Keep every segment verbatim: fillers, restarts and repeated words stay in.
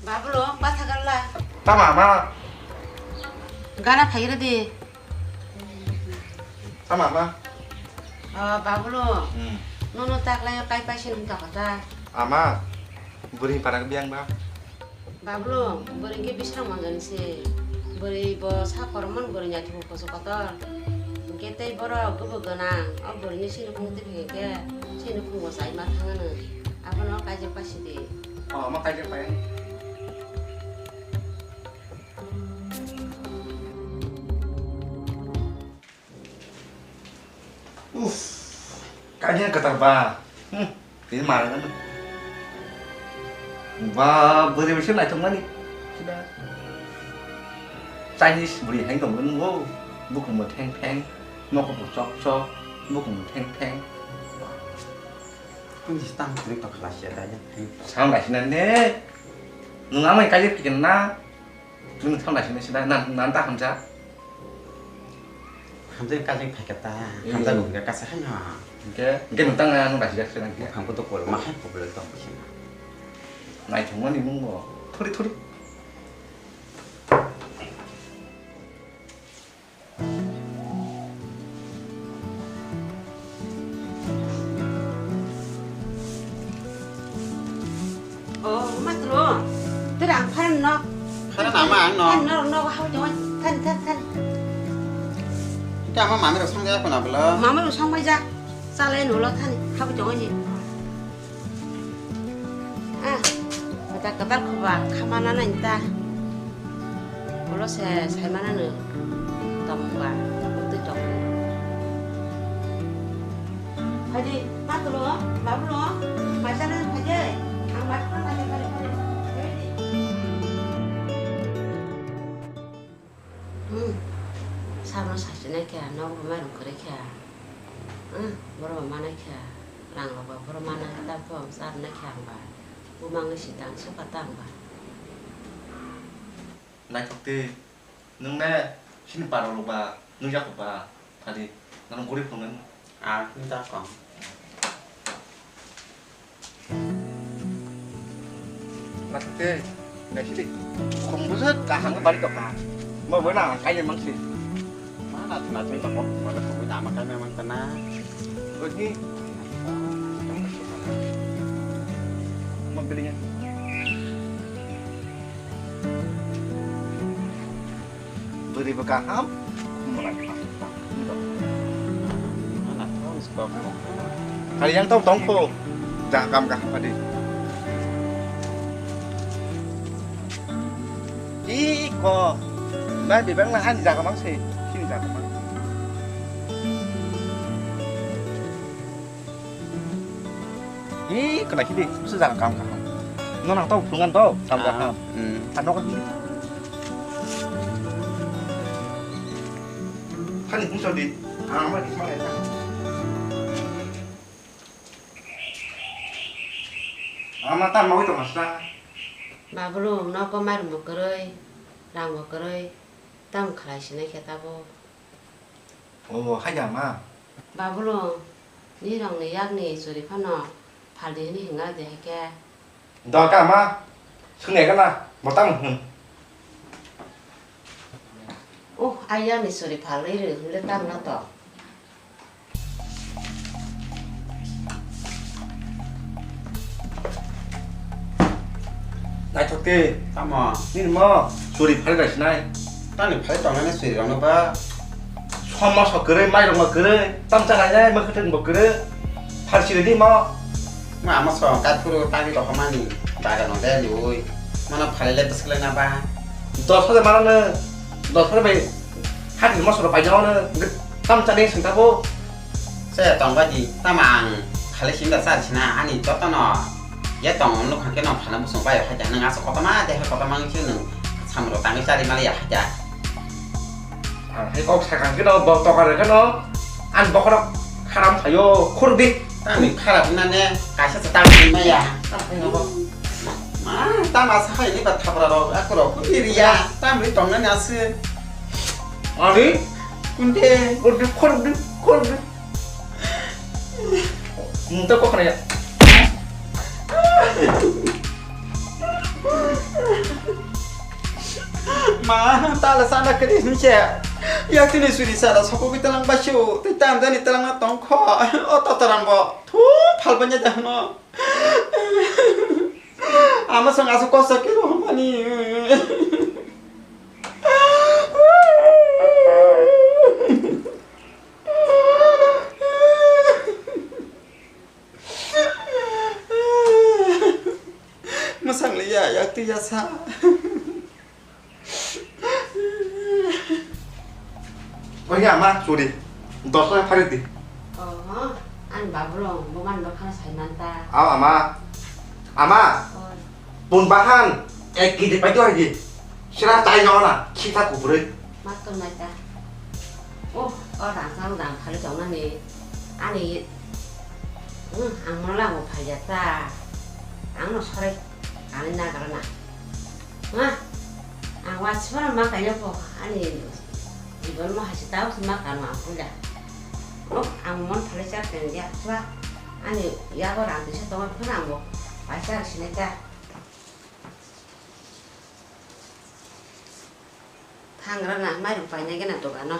Babulo, batha galla. Tama ma. Gana phaira di. Tama ma. Ah, Babulo. Hmm. Nono taklayo kai paisa nung tokota. Ama, buri parang biang ba. Babulo, buri ke bisrang manjani se. Buri bo sa kormon buri nyati bo koso kotor. Ke tei borok gubu gana. O buri ni sini kung tip ke. Sini kung bo sai ma thangana. Abono kaijak paisi di. Oh, ma kaijak pai. Uff, kanya katar ba. Hmm, ini mana kan? Ba, beri beri naithok mani. Sudah. Chinese beri hai tong kan wo. Bukan mau theng theng. Noko mau chok chok. Bukan mau theng theng. Kung si tang kung tok kelas ya dah ya. Sama sih nane. Nung amai kaje pikir na. Nung thamda sini sida nan nan ta hamja. Hamja kajeng phaikha ta. Hmm. Hamja nung ka kasa hanya. Hingke hingke nung tang nung rasi jak senang kia. Hamko to kol mahai koblo tong sini. Nai thung mani nung bo. Thori thori. Oh, matro. Tera ang pharan nok. Pharan ama ang nok. Pharan nok nok hau jong. Than than than. Ita ama mami rok song jaya kona bolo. Mami rok song mai ja. Chalai nulo thani hau jong ni. Ah, kwtal kwtal khoba khamana nai ta. Ulo se saimana no tongba twi tong. Phaidi, ma tulo, babu no, ma jana phaidi. Ang ma tulo na phaidi phaidi. Hmm. Sabno sachina kya, nogo mairum kore kya. Hmm, borok manai kya, rang rok ba borok manai ta phone charna kya ang ba. Bumang ni sitang suka tang ba. Naithok twi, nwng ne sini para rok ba nukjak ba, phadi, nang guri phungan. Ah, nda kong. Naithok twi, naisidi, khum bujut kaham bari tokha. Mo bo na kaye mangsi. Mana tu naithok tokha, mana khum bujut ama kaye mangtana. Goni. Mo belinya. Bwrwi bo kaham, khumlai. Kali yang tau tongkho, jaga kam kaham tadi. Ih, ko, bai bebak na ani jaga mang se, sini jaga mang. Ih, kena kidi, bisa jaga kam kaham. No nang tau phungan tau, kam kaham. Hmm. Ano kan. Kali pungso di, ama di mana ya? Ama tam mau itu mas lah. Babulu, no ko mar mukroi, rang mukroi, tam khlai sinai khe tabo. Oh, hai ya ma. Babulu, nirokni yakni churi phano phaldi hwnwi hwnga de hai khe. Doka ma, swngnai gana, bo tamo hwn. Uh, ai yakni churi phalwi rw hwnle tamo to. Naithok twi. Tamo? Nini mo churi phari bai sinai. Tani phari tongnai na churi rokno ba? Somo so kwrwi, mai rokno kwrwi, tamsa nainai, mwkhwtwng bo kwrwi. Phari siri di mo. Ma ama so kai phuru tagi rok mani bagan no de lui. Mano phari le bwswk le na ba? Dos hajar manang no, dos hajar bai hati mo soro pai jao no, tamsa ni sing tabo. Se tong bai di, tamo ang khali simi da chari sina ani joto no. Ye tong nukha khe no phana busong bai hai ja nang asa kotorma de hai kotorma ngi nang samro tangwi chari mali ya hai ja. Ang hai kok sakang khe no bo tokar khe no an bokhorok kharam sayo khur di. Tamo kharap na ne kaisa se tang ma ya. Ma tamo asa hai ni ba thapra rok akorok khur di ya. Tamo ri tong na ne ase. Ani? Kunde? Kunde, kunde, kunde. Nta kok kena ya? Ah, tala sana kadi hinse. Yak tini suri sara sokogwi talang basio. Tei tamjani talangna tongkho. O totoranbo. Thu phalbanya jahno. Ama sang asu kosa kiro mani. Mwsang liya, yak twi yasa. Oya ma, suri. Dos taka phari di. Oh, ani babu rong, bo man bakha sai man ta. Aw ama. Ama. Oh. Pun bahan, ek kg pai tu lagi. Sira tai no na, kita kubure. Ma to mai ta. Oh, oh, rang sang rang phari jong na ni. Ani, hmm, ang mo la mo phai ya ta. Ang no sore, ani na gara na. Ma, ang wa sima ma kanya po, ani jibon mo hasi tau sima kanu ang pula. Oh, ang mon phale chak pen dia, sima, ani ya ko rang tisa tongo phana ang bo, paisa sini ta. Thang rana, mai rung paina gena dogano.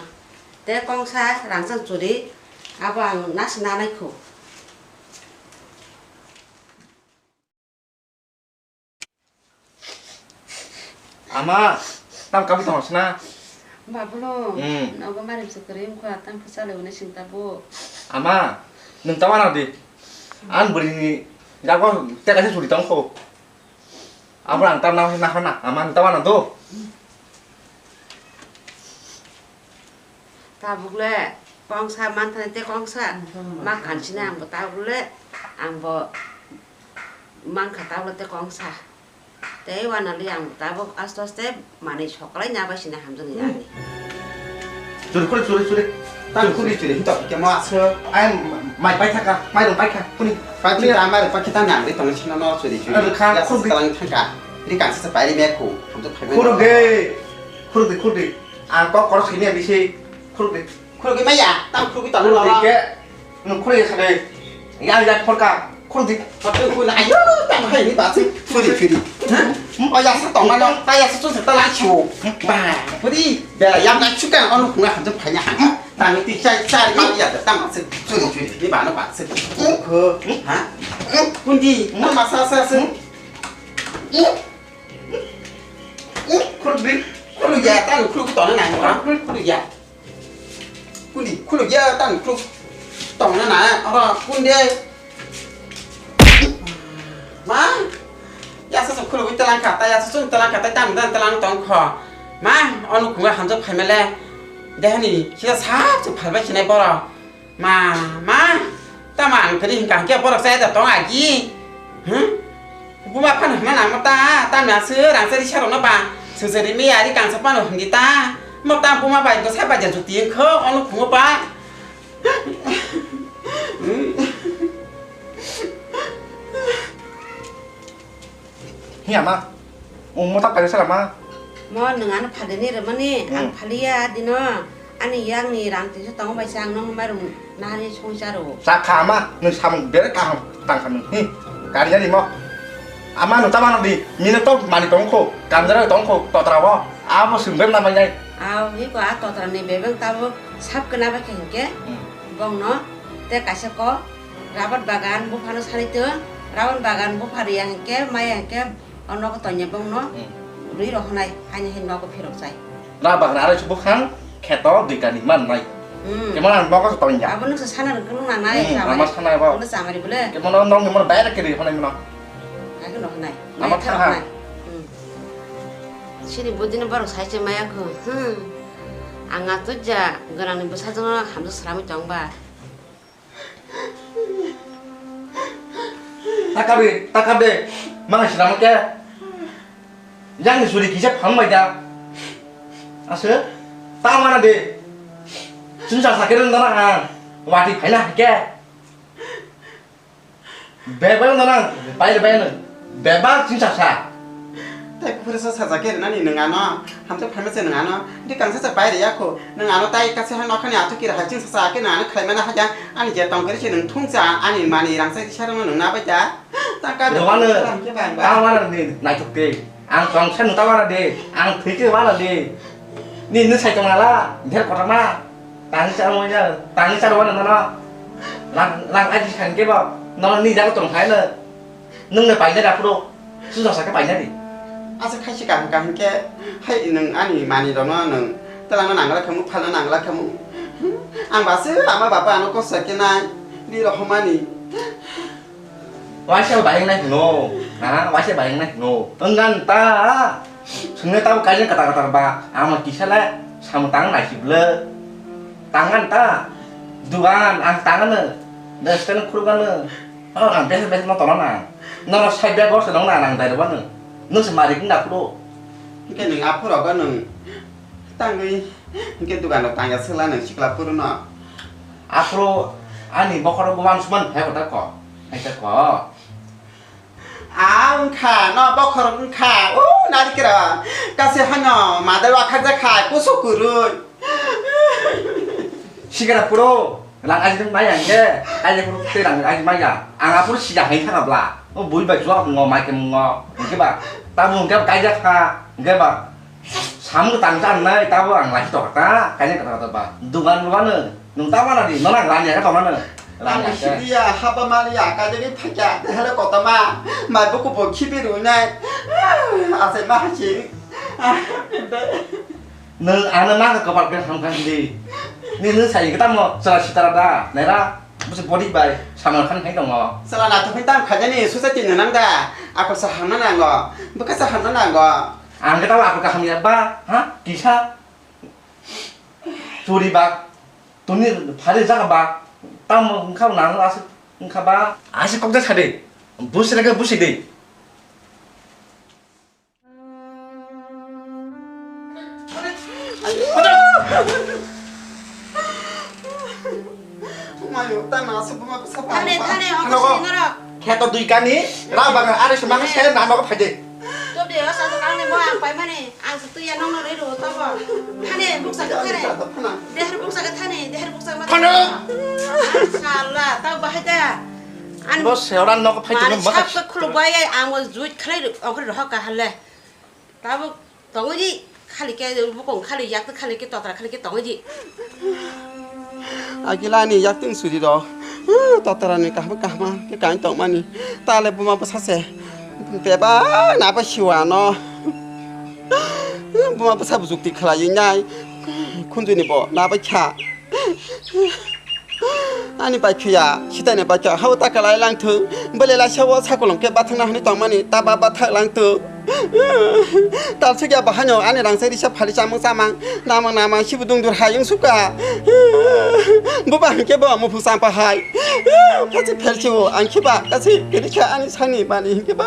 Te kongsa rang sang churi, abo ang nasi nanai khu. Ama, tam kabi tong sna. Babulo, hmm, nogo marim se kwrwi wngkha, tam phusa le hwnwi sing tabuk. Ama, nwng ta wana di. An bwrwini jago teka se suri tong kho. Abo ang tam na na na, ama nwng ta wana do. Tabuk le kongsa manthani te kongsa, ma kansina ang bo tabuk le, ang bo mankha tabuk le te kongsa. Tei wanali ang tabuk aste aste manwi sokolai nya bai sini hamjaknai ani. Churi, churi, churi, churi. Tang churi, churi, churi. Hinta ke ma aswk. Ai mai pai thaka, mai rong pai kha. Kuni. Pai kuni. Thaka, mai rong pai kha, tang nang ri tong sino no churi, churi. Ano kha, ya khurdi. Sa talang thangka. Ri kan sa pai ri me khu. Hamjak phai me. Khurdi. Khurdi, khurdi. Ang kok kor sini bisi. Khurdi. Khurugwi maya, tam khurugwi tong. Khurugwi ke, nung khurugwi khabe. Yang yang khorka, khurugwi. Khurugwi khurugwi, ayo, tam hai ni basi. Suri, suri. Ha? O ya sa tong mano, ta ya sa su sa ta la chu. Ba, puri, bela yang na chu kan, onu khunga hanjam phanya. Tam ti chai chai ma ya tam basi. Suri, suri. Ni ba no basi. Ko, ha? Kundi, mo ma sa sa sa. Khurugwi, khurugwi ya, tam khurugwi tong na, khurugwi ya. Kuni, khuluk ya, tang khuluk tong na na, oro, kunde. Ma, ya sa sa khuluk telang kata, ya sa sun telang kata, tang dan telang tong kho. Ma, onu kunga hamjak phaimale. Dehani, sida sab se phalbai sinai boro. Ma, ma, tama ang kani hingka hingke borok sai da tong agi. Huh? Buma phano hwnna nangma ta, tamni aswk rangchak risa rokno ba swngchar rimwi ari kangsa phano hwndi ta. Mo ta buma bai bwsa bai ja juti wngkho, ono phungo ba. Hiya ma, omo ta kaisa ma. Mo nwng ano phalini rwmani, ang phaliya dino. Ani yakni rang tisa tongo bai se ang nono mairum nahani songwi charo. Chakha ama, nwng samung bere kaham tangkha nwng. Hi, kari ani mo. Ama nwng tamo di, mino to mani tongkho, kanjara tongkho, totra bo. Abo swng bem namai nai. Aw, hi ko a totra ni bebeng tabo sab kena ba khe hinkhe. Bongno te kaisa ko rabat bagan buphano sari to, rabat bagan bupha riya hinkhe, maya hinkhe, O nogo tonya bongno rwi rohonai, haini hai nogo phirok chai. Na bagra arai subo khang kheto dui kani man nai. Hmm. Kemon ang nogo tonya. Abo nung sana rwkung nang nai. Hmm, chamari. Ama sana abo. Ano chamari bole. Kemon nong kemon bayar kiri honai mano. Hai ko nohonai. Ama thang ha. Hmm. Sini budino borok sai se maya ko. Hmm. Ang atujak gwnangni bwsajwkno hamjak sramwi tong ba. Takar de, takar de. Mana sila mo ke? Yang ni suri kisa phang bai da. Ase? Ta mana de. Chwng sa sakhe rwng dana ha. Wati phaina ke. Bebak no nang, bai bai no. Bebak chwng sa sa. Tai buphuru sa sajak khe rwnani nwng ano, hamjak phaima se nwng ano, di kangsa se bai rwya kho, nwng ano tai kaisa hai nokhani athuk kira hai chwng sa sa khe nwng ano khlai mana haja, ani je tong khe se nwng thung cha, ani mani rang sai risa rwno nwng na bai ta, ta ka Dogan no, ta wala ni naithok te, Ang tong sa nung ta wana de, ang thwi khe wana de. Ni nung sai tong nala, der kotor ma. Tang sa mo ya, tang sa wana nono. Lang, lang aji san ke ba, nono ni jaga tong khai na. Nung ne paina da phuru, susa sa ke paina di. Asa khai si kaham kaham ke, hai nung ani mani rono nung, telang na nangla khamu, phalna nangla khamu. Ang basi ama bapa ano kosa ke nai, di rohomani. Waisa bayang nai hino, ha? Waisa bayang nai hino. Enggan ta. Swngnai tabo kaijak katar katar ba. Ama kisa le samung tang nai si ble. Tangan ta. Dugan ang tangan ne. Deskan khurgan ne. Oh, ang bes bes no tono na. Nono sai bag bos nong na nang dai ba nung. Nung se mari kin da phuru. Ke ning aphuru ga nung. Tangwi, hingke dugan rok tangya sela nang sikla puru no. Aphuru ani bokhorok bo wansukmani phai kota ko, hai ta ko. A wngkha, no bokhorok wngkha, o narikra, kasi hano, madai wakhak jakha, kusu kurui. Sikra puro. Rang aji maya hingke, aji kuru tei rang aji maya. Ang apuru sida hai thang bla. O bui bai jua ngo mai ke ngo. Hingke ba, tabu hingke kaijak kha, hingke ba. Samung tang tang nai, tabu ang lagi tok ta, kaijak kata kata ba. Dugan ruan ne, nung tabu na di, nona rani ya kata mana. Rani ya. Sidia haba mali ya, kaijak ni phakya, hele kota ma, mai buku bo khibi ru nai. Ase ma hasi. Nwng ano ma khe kopal khe hamkha hindi. Ni nwng sai khe tamo chwla sitara da, naira, busi body bai Salman Khan hai tongo. Chwla naithok khe tamo khaijani, susa tini nang da, akhor sa hamna nango, bwkha sa hamna nango. Ang khe tamo akhor kaham ya ba, ha? Kisa churi ba, tuni phari jaga ba, tamo wngkha nang aswk wngkha ba. Aswk kokjak sadi, busi rega busi di. Mayo, tang na aswk buma bwsa Thane, thane, omo Nogo. Sini norok. Kheto dui kani, ra bagan ari se mangse na nogo phaide. Tobde o sa kang ne mo ang pai mani, ang se tuya nong no re ro to bo. Thane, buksa ke thane. Thana. Dehar buksa ke thane, dehar buksa ma. Thana. Sala, tau bahai da. An Bo se ora nogo phaide mani no sap makas. Ke khuluk bai ai, ang mo juit khlai ro, ongkri ro ka hale. Tabuk tongwi di, khali khe bukung khali yak khali khe totra khali khe tongwi di. Agila ni yak ting suri ro. Totra ni kahma kahma khe kain tong mani. Tale buma bwsa se. Beba na ba siwa no. Buma bwsa bujukti khlai nai. Khunju ni bo na ba kha. Ani bai phiya, sitaini bai phiya, hao ta kalai lang thu, bwle lai sao sakolom khe bathang na hwnwi tongmani, ta ba bathang lang thu. Tal sukya bahano, ani rangsa risa phali chamung chamang, namang namang sibu dung dur hayung suka. Buba hwnkhe bo muphung champa hai. Kachi phelchi o, ang khiba, kachi kiri kha ani sani bani hwnkhe ba.